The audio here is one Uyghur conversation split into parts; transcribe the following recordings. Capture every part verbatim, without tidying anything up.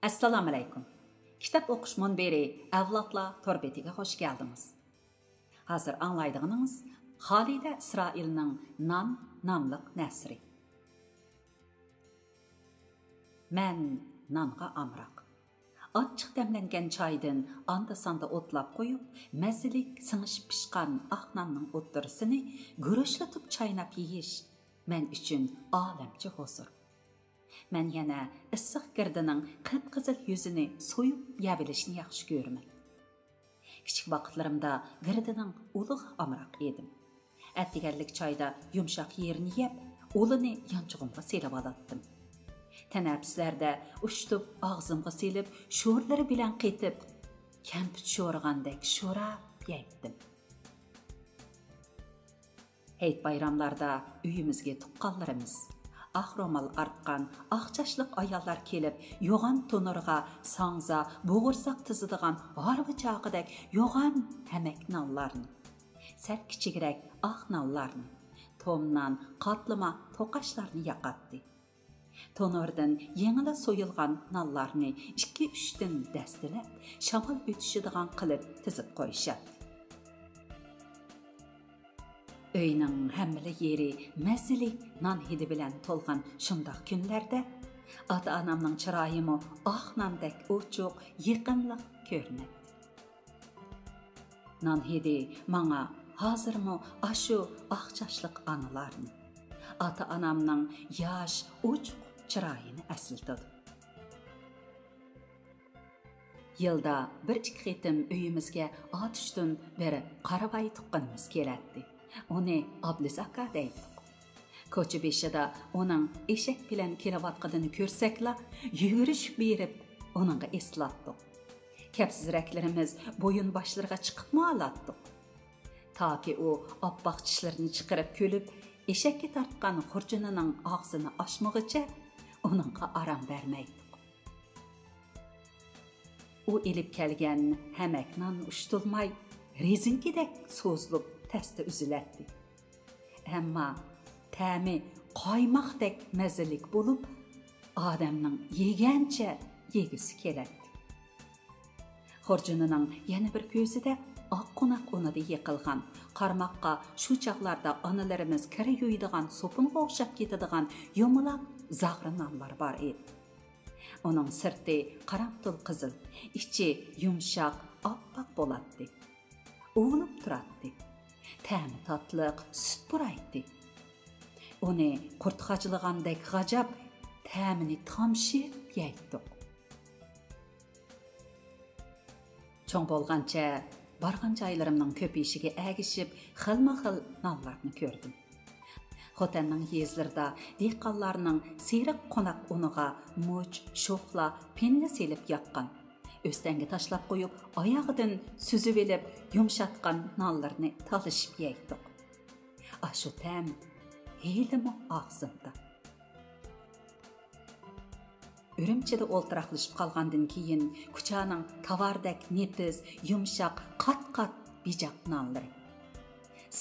ئەسسالامۇئەلەيكۇم. كىتاب ئوقۇش مۇنبىرى ئەۋلادلار تور بېتىگە خۇش كەلدىڭىز. ھازىر ئاڭلايدىغىنىڭىز خالىدە ئىسرائىلنىڭ نان ناملىق نەسرى. مەن نانغا ئامراق. ئاچچىق دەملەنگەن چايدىن ئاندا-ساندا ئوتلاپ قويۇپ، مەززىلىك سىڭىشىپ پىشقان ئاق ناننىڭ ئوتتۇرىسىنى گۈرۈچلىتىپ چايناپ يېيىش مەن ئۈچۈن ئالەمچە ھۇزۇر. مەن يەنە ئىسسىق گىردىنىڭ قىپقىزىل يۈزىنى سويۇپ يەۋېلىشنى ياخشى كۆرىمەن. كىچىك ۋاقىتلىرىمدا گىردىنىڭ ئۇلىغا ئامراق ئىدىم. ئەتىگەنلىك چايدا يۇمشاق يېرىنى يەپ، ئۇلىنى يانچۇقۇمغا سېلىۋالاتتىم. تەنەپپۇسلەردە ئۇشتۇپ ئاغزىمغا سېلىپ، شورىلىرى بىلەن قېتىپ، كەمپۈت شورىغاندەك شوراپ يەيتتىم. ھېيت-بايراملاردا ئۆيىمىزگە تۇغقانلىرىمىز، ئاق رومال ئارتقان ئاق چاچلىق ئاياللار كېلىپ، يوغان تونۇرغا ساڭزا، بوغۇرساق تىزىدىغان ھارۋا چاقىدەك يوغان ھەمەك نانلارنى، سەل كىچىكرەك ئاق نانلارنى، توم نان، قاتلىما توقاچلارنى ياقاتتى. تونۇردىن يېڭىلا سويۇلغان نانلارنى ئىككى-ئۈچتىن دەستىلەپ، شامال ئۆتۈشىدىغان قىلىپ تىزىپ قويۇشاتتى. ئۆينىڭ ھەممىلا يېرى مەززىلىك نان ھىدى بىلەن تولغان شۇنداق كۈنلەردە ئاتا-ئانامنىڭ چىرايىمۇ ئاق ناندەك ئوچۇق، يېقىملىق كۆرۈنەتتى. نان ھىدى ماڭا ھازىرمۇ ئاشۇ ئاق چاچلىق ئانىلارنى، ئاتا-ئانامنىڭ ياش، ئوچۇق چىرايىنى ئەسلىتىدۇ. يىلدا بىر-ئىككى قېتىم ئۆيىمىزگە ئاتۇشتىن بىر قارىۋاي تۇغقىنىمىز كېلەتتى. ئۇنى ئابلىز ئاكا دەيتتۇق. كوچا بېشىدا ئۇنىڭ ئېشەك بىلەن كېلىۋاتقىنىنى كۆرسەكلا، يۈگۈرۈشۈپ بېرىپ ئۇنىڭغا ئېسىلاتتۇق. كەپسىزرەكلىرىمىز بويۇن باشلىرىغا چىقىپمۇ ئالاتتۇق. تاكى ئۇ ئاپئاق چىشلىرىنى چىقىرىپ كۈلۈپ، ئېشەككە تارتقان خۇرجۇنىنىڭ ئاغزىنى ئاچمىغۇچە ئۇنىڭغا ئارام بەرمەيتتۇق. ئۇ ئېلىپ كەلگەن ھەمەك نان ئۇشتۇلماي، رېزىنكىدەك سوزۇلۇپ تەستە ئۈزۈلەتتى. ئەمما تەمى قايماقتەك مەززىلىك بولۇپ، ئادەمنىڭ يېگەنچە يېگۈسى كېلەتتى. خۇرجۇنىنىڭ يەنە بىر كۆزىدە ئاق قوناق ئۇنىدا يېقىلغان، قارىماققا شۇ چاغلاردا ئانىلىرىمىز كىر يۇيىدىغان سوپۇنغا ئوخشاپ كېتىدىغان يۇمىلاق زاغرا نانلار بار ئىدى. ئۇنىڭ سىرتى قارامتۇل قىزىل، ئىچى يۇمشاق، ئاپئاق بولاتتى. ئۇۋۇلۇپ تۇراتتى. تەمى تاتلىق، سۈت پۇرايتتى. ئۇنى قۇرت غاجىلىغاندەك غاجاپ، تەمىنى تامشىپ يەيتتۇق. چوڭ بولغانچە بارغان جايلىرىمنىڭ كۆپىيىشىگە ئەگىشىپ، خىلمۇ خىل نانلارنى كۆردۈم. خوتەننىڭ يېزىلىرىدا دېھقانلارنىڭ سېرىق قوناق ئۇنىغا مۇچ، شوخلا، پىننە سېلىپ ياققان، ئۆستەڭگە تاشلاپ قويۇپ، ئاياغىدىن سۈزۈۋېلىپ يۇمشاتقان نانلىرىنى تالىشىپ يەيتتۇق. ئاشۇ تەم ھېلىمۇ ئاغزىمدا. ئۈرۈمچىدە ئولتۇراقلىشىپ قالغاندىن كېيىن، كۇچانىڭ تاۋاردەك نېپىز، يۇمشاق، قات-قات بىجاق نانلىرى،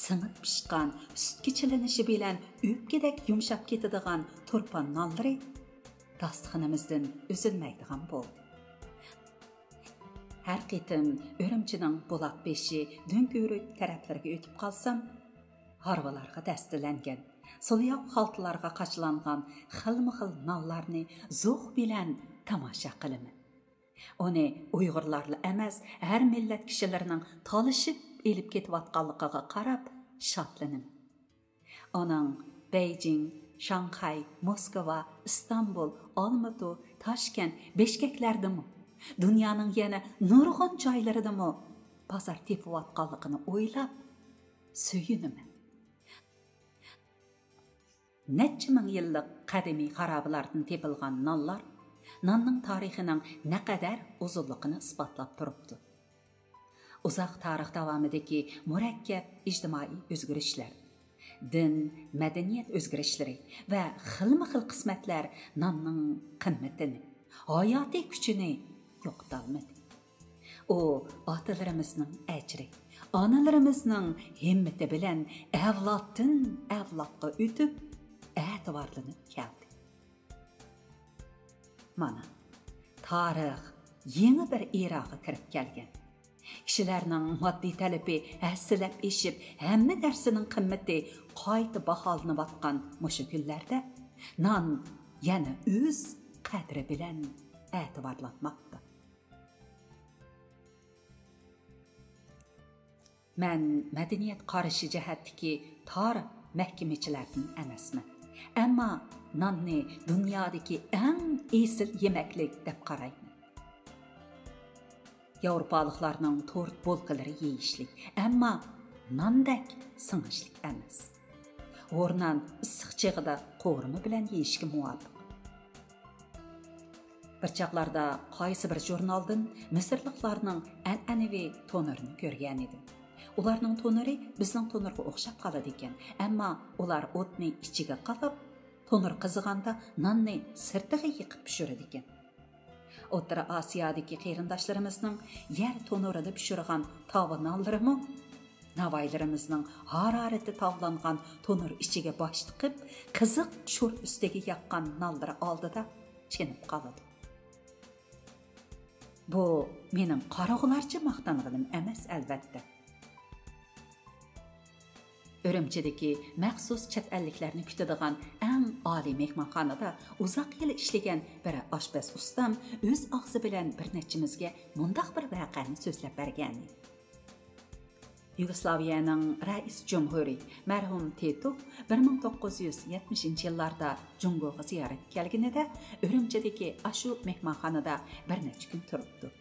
سىڭىپ پىشقان، سۈتكە چىلىنىشى بىلەن ئۆپكىدەك يۇمشاپ كېتىدىغان تۇرپان نانلىرى داستىخىنىمىزدىن ئۈزۈلمەيدىغان بولدى. ھەر قېتىم ئۈرۈمچىنىڭ بۇلاق بېشى، دۆڭكۆۋرۈك تەرەپلىرىگە ئۆتۈپ قالسام، ھارۋىلارغا دەستىلەنگەن، سولياۋ خالتىلارغا قاچىلانغان خىلمۇ خىل نانلارنى زوق بىلەن تاماشا قىلىمەن. ئۇنى ئۇيغۇرلارلا ئەمەس، ھەر مىللەت كىشىلىرىنىڭ تالىشىپ ئېلىپ كېتىۋاتقانلىقىغا قاراپ شادلىنىمەن. ئۇنىڭ بېيجىڭ، شاڭخەي، موسكۋا، ئىستانبۇل، ئالمۇتۇ، تاشكەنت، بىشكەكلەردىمۇ، دۇنيانىڭ يەنە نۇرغۇن جايلىرىدىمۇ بازار تېپىۋاتقانلىقىنى ئويلاپ سۆيۈنىمەن. نەچچە مىڭ يىللىق قەدىمىي خارابىلاردىن تېپىلغان نانلار ناننىڭ تارىخىنىڭ نەقەدەر ئۇزۇنلۇقىنى ئىسپاتلاپ تۇرۇپتۇ. ئۇزاق تارىخ داۋامىدىكى مۇرەككەپ ئىجتىمائىي ئۆزگىرىشلەر، دىن، مەدەنىيەت ئۆزگىرىشلىرى ۋە خىلمۇ خىل قىسمەتلەر ناننىڭ قىممىتىنى، ھاياتىي كۈچىنى يوقىتالمىدى. ئۇ ئاتىلىرىمىزنىڭ ئەجرى، ئانىلىرىمىزنىڭ ھىممىتى بىلەن ئەۋلادتىن ئەۋلادقا ئۆتۈپ، ئەتىۋارلىنىپ كەلدى. مانا، تارىخ يېڭى بىر ئېراغا كىرىپ كەلگەن. كىشىلەرنىڭ ماددىي تەلىپى ھەسسىلەپ ئېشىپ، ھەممە نەرسىنىڭ قىممىتى قايتا باھالىنىۋاتقان مۇشۇ كۈنلەردە نان يەنە ئۆز قەدرى بىلەن ئەتىۋارلانماقتا. مەن مەدەنىيەت قارىشى جەھەتتىكى تار مەھكىمىچىلەردىن ئەمەسمەن. ئەمما ناننى دۇنيادىكى ئەڭ ئېسىل يېمەكلىك دەپ قارايمەن. ياۋروپالىقلارنىڭ تورت بولكىلىرى يېيىشلىك، ئەمما ناندەك سىڭىشلىك ئەمەس. ھورنان ئىسسىق چېغىدا قورۇما بىلەن يېيىشكە مۇۋاپىق. بىر چاغلاردا قايسى بىر ژۇرنالدىن مىسىرلىقلارنىڭ ئەنئەنىۋى تونۇرىنى كۆرگەنىدىم. ئۇلارنىڭ تونۇرى بىزنىڭ تونۇرغا ئوخشاپ قالىدىكەن، ئەمما ئۇلار ئوتنى ئىچىگە قالاپ، تونۇر قىزىغاندا ناننى سىرتىغا يېقىپ پىشۇرىدىكەن. ئوتتۇرا ئاسىيادىكى قېرىنداشلىرىمىزنىڭ يەر تونۇرىدا پىشۇرغان تاۋا نانلىرىمۇ ناۋايلىرىمىزنىڭ ھارارىتى تاۋلانغان تونۇر ئىچىگە باش تىقىپ، قىزىق شور ئۈستىگە ياققان نانلىرى ئالدىدا چېنىپ قالىدۇ. بۇ مېنىڭ قارىغۇلارچە ماختانغىنىم ئەمەس، ئەلۋەتتە. ئۈرۈمچىدىكى مەخسۇس چەت ئەللىكلەرنى كۈتىدىغان ئەڭ ئالىي مېھمانخانىدا ئۇزاق يىل ئىشلىگەن بىر ئاشپەز ئۇستام ئۆز ئاغزى بىلەن بىر نەچچىمىزگە مۇنداق بىر ۋەقەنى سۆزلەپ بەرگەنىدى. يۇگوسلاۋىيەنىڭ رەئىس جۇمھۇرى مەرھۇم تىتو بىر مىڭ توققۇز يۈز يەتمىشىنچى يىللاردا جۇڭگوغا زىيارەتكە كەلگىنىدە، ئۈرۈمچىدىكى ئاشۇ مېھمانخانىدا بىر نەچچە كۈن تۇرۇپتۇ.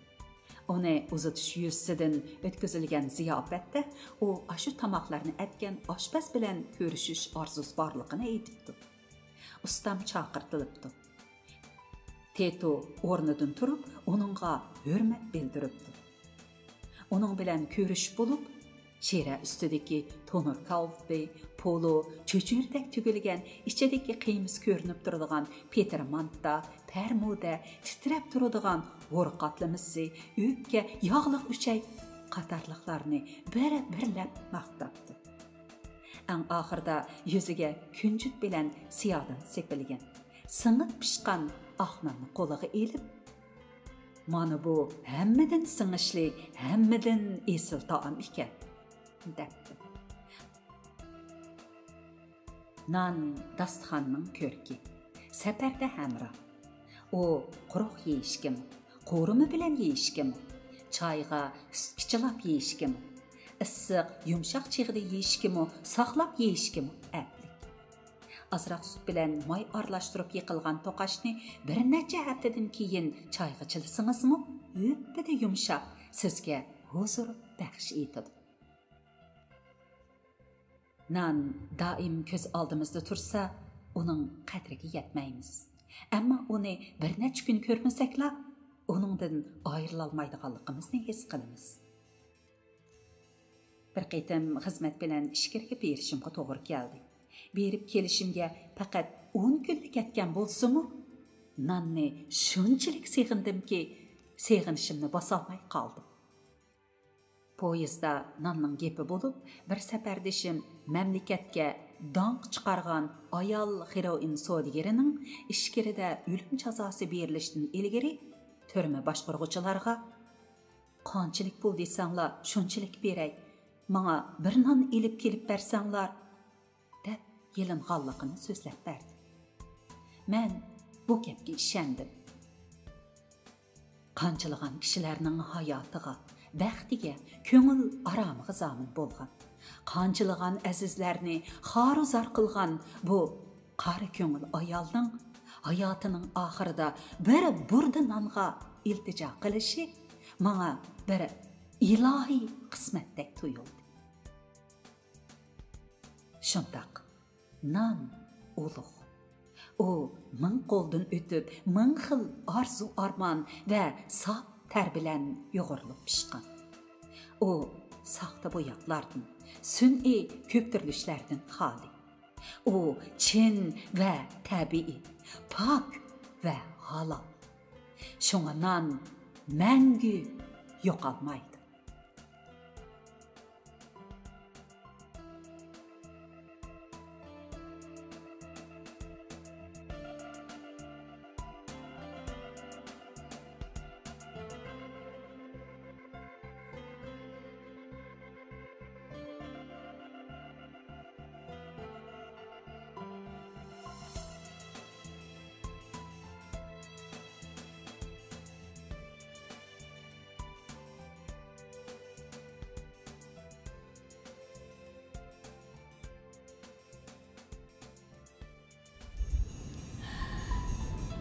ئۇنى ئۇزىتىش يۈزىسىدىن ئۆتكۈزۈلگەن زىياپەتتە ئۇ ئاشۇ تاماقلارنى ئەتكەن ئاشپەز بىلەن كۆرۈشۈش ئارزۇسى بارلىقىنى ئېيتىپتۇ. ئۇستام چاقىرتىلىپتۇ. تېتو ئورنىدىن تۇرۇپ، ئۇنىڭغا ھۆرمەت بىلدۈرۈپتۇ. ئۇنىڭ بىلەن كۆرۈشۈپ بولۇپ، شىرە ئۈستىدىكى تونۇر كاۋىپى، پولۇ، چۆچۈرىدەك تۈگۈلگەن، ئىچىدىكى قىيمىسى كۆرۈنۈپ تۇرىدىغان پېتىر مانتا، پەرمۇدە، تىترەپ تۇرىدىغان ھور قاتلىمىسى، ئۆپكە، ياغلىق ئۈچەي قاتارلىقلارنى بىر-بىرلەپ ماختاپتۇ. ئەڭ ئاخىرىدا يۈزىگە كۈنجۈت بىلەن سىيادان سېپىلگەن، سىڭىپ پىشقان ئاق ناننى قولىغا ئېلىپ، «مانا بۇ ھەممىدىن سىڭىشلىك، ھەممىدىن ئېسىل تائام ئىكەن» دەپتۇ. نان داستىخاننىڭ كۆركى، سەپەردە ھەمراھ. ئۇ قۇرۇق يېيىشكىمۇ، قورۇما بىلەن يېيىشكىمۇ، چايغا سۈتكە چىلاپ يېيىشكىمۇ، ئىسسىق، يۇمشاق چېغىدا يېيىشكىمۇ، ساقلاپ يېيىشكىمۇ ئەپلىك. ئازراق سۈت بىلەن ماي ئارىلاشتۇرۇپ يېقىلغان توقاچنى بىر نەچچە ھەپتىدىن كېيىن چايغا چىلىسىڭىزمۇ، ھۈپپىدە يۇمشاپ، سىزگە ھۇزۇر بەخش ئېتىدۇ. نان دائىم كۆز ئالدىمىزدا تۇرسا، ئۇنىڭ قەدرىگە يەتمەيمىز. ئەمما ئۇنى بىر نەچچە كۈن كۆرمىسەكلا، ئۇنىڭدىن ئايرىلالمايدىغانلىقىمىزنى ھېس قىلىمىز. بىر قېتىم خىزمەت بىلەن ئىچكىرىگە بېرىشىمغا توغرا كەلدى. بېرىپ كېلىشىمگە پەقەت ئون كۈنلا كەتكەن بولسىمۇ، ناننى شۇنچىلىك سېغىندىمكى، سېغىنىشىمنى باسالماي قالدىم. پويىزدا ناننىڭ گېپى بولۇپ، بىر سەپەردىشىم مەملىكەتكە داڭق چىقارغان ئايال خېروئىن سودىگىرىنىڭ ئىچكىرىدە ئۆلۈم جازاسى بېرىلىشتىن ئىلگىرى تۈرمە باشقۇرغۇچىلارغا، «قانچىلىك پۇل دېسەڭلار، شۇنچىلىك بېرەي، ماڭا بىر نان ئېلىپ كېلىپ بەرسەڭلار» دەپ يېلىنغانلىقىنى سۆزلەپ بەردى. مەن بۇ گەپكە ئىشەندىم. قانچىلىغان كىشىلەرنىڭ ھاياتىغا، بەختىگە، كۆڭۈل ئارامىغا زامىن بولغان، قانچىلىغان ئەزىزلەرنى خارۇزار قىلغان بۇ قارا كۆڭۈل ئايالنىڭ ھاياتىنىڭ ئاخىرىدا بىر بۇردا نانغا ئىلتىجا قىلىشى ماڭا بىر ئىلاھىي قىسمەتتەك تۇيۇلدى. شۇنداق، نان ئۇلۇغ. ئۇ مىڭ قولدىن ئۆتۈپ، مىڭ خىل ئارزۇ-ئارمان ۋە ساپ تەر بىلەن يۇغۇرۇلۇپ پىشقان. ئۇ ساختا بوياقلاردىن، سۈنئىي كۆپتۈرۈلۈشلەردىن خالىي. ئۇ چىن ۋە تەبىئىي، پاك ۋە ھالال. شۇڭا نان مەڭگۈ يوقالمايدۇ.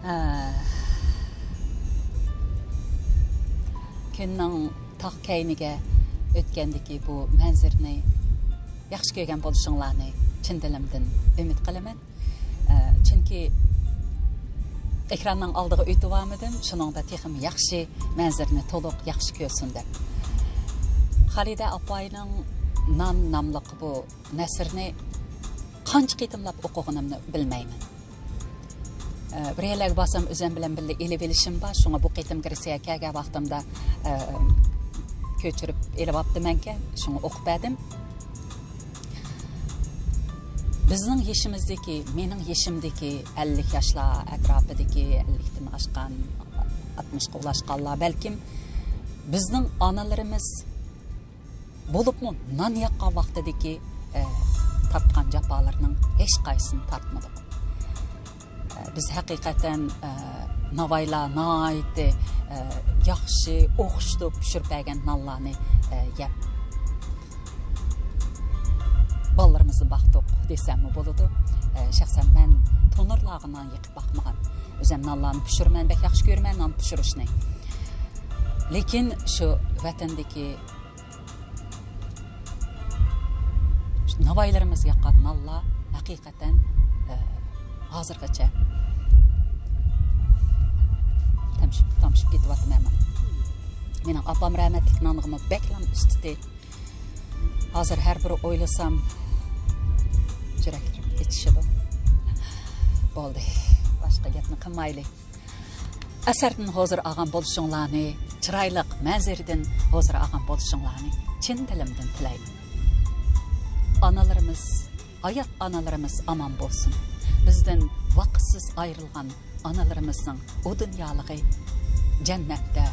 ھە. كۈننىڭ تاغ كەينىگە ئۆتكەندىكى بۇ مەنزىرىنى ياخشى كۆرگەن بولۇشۇڭلارنى چىن دىلىمدىن ئۈمىد قىلىمەن. ئە، چۈنكى ئېكراننىڭ ئالدىغا ئۆتۈۋالمىدىم، شۇنىڭدا تېخىمۇ ياخشى مەنزىرىنى تولۇق ياخشى كۆرسۇن دەپ. خالىدە ئاپاينىڭ نان ناملىق بۇ نەسرىنى قانچە قېتىملاپ ئوقۇغىنىمنى بىلمەيمەن. ئە، بىر يەرلەرگە بارسام ئۆزۈم بىلەن بىللە ئېلىۋېلىشىم بار، شۇڭا بۇ قېتىم گرېتسىيەگە كەلگەن ۋاقتىمدا، ئە، كۆچۈرۈپ ئېلىۋاپتىمەنكەن، شۇڭا ئوقۇپ بەردىم. بىزنىڭ يېشىمىزدىكى، مېنىڭ يېشىمدىكى ئەللىك ياشلار ئەتراپىدىكى، ئەللىكتىن ئاشقان، ئاتمىشقا ئۇلاشقانلار بەلكىم بىزنىڭ ئانىلىرىمىز بولۇپمۇ نان ياققان ۋاقتىدىكى، ئە، تارتقان جاپالىرىنىڭ ھېچقايسىسىنى تارتمىدۇق. ئە، بىز ھەقىقەتەن، ئە، ناۋايلار ناھايىتى، ئە، ياخشى ئوخشىتىپ پىشۇرۇپ بەرگەن نانلارنى، ئە، يەپ، بالىلىرىمىزنى باقتۇق دېسەممۇ بولىدۇ. ئە، شەخسەن مەن تونۇرلارغا نان يېقىپ باقمىغان. ئۆزۈم نانلارنى پىشۇرىمەن، بەك ياخشى كۆرىمەن نان پىشۇرۇشنى. لېكىن شۇ ۋەتەندىكى ناۋايلىرىمىز ياققان نانلار ھەقىقەتەن، ئە، ھازىرغىچە تامشىپ، تامشىپ كېتىۋاتىمەن. مېنىڭ ئاپام رەھمەتلىك نانغىمۇ بەكلا ئۇستىتى. ھازىر ھەر بىر ئويلىسام، يۈرەكلىرىم ئېچىشىدۇ. بولدى، باشقا گەپنى قىلمايلى. ئەسەردىن ھۇزۇر ئالغان بولۇشۇڭلارنى، چىرايلىق مەنزىرىدىن ھۇزۇر ئالغان بولۇشۇڭلارنى چىن دىلىمدىن تىلەيمەن. ئانىلىرىمىز، ھايات ئانىلىرىمىز ئامان بولسۇن. بىزدىن ۋاقىتسىز ئايرىلغان ئانىلىرىمىزنىڭ ئۇ دۇنيالىقى جەننەتتە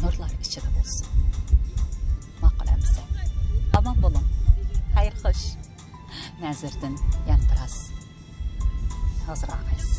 نۇرلار ئىچىدە بولسۇن. ماقۇل ئەمىسە. ئامان بولۇڭ. خەير خوش. مەنزىرىدىن يەنە بىراز ھۇزۇر ئالغايسىز.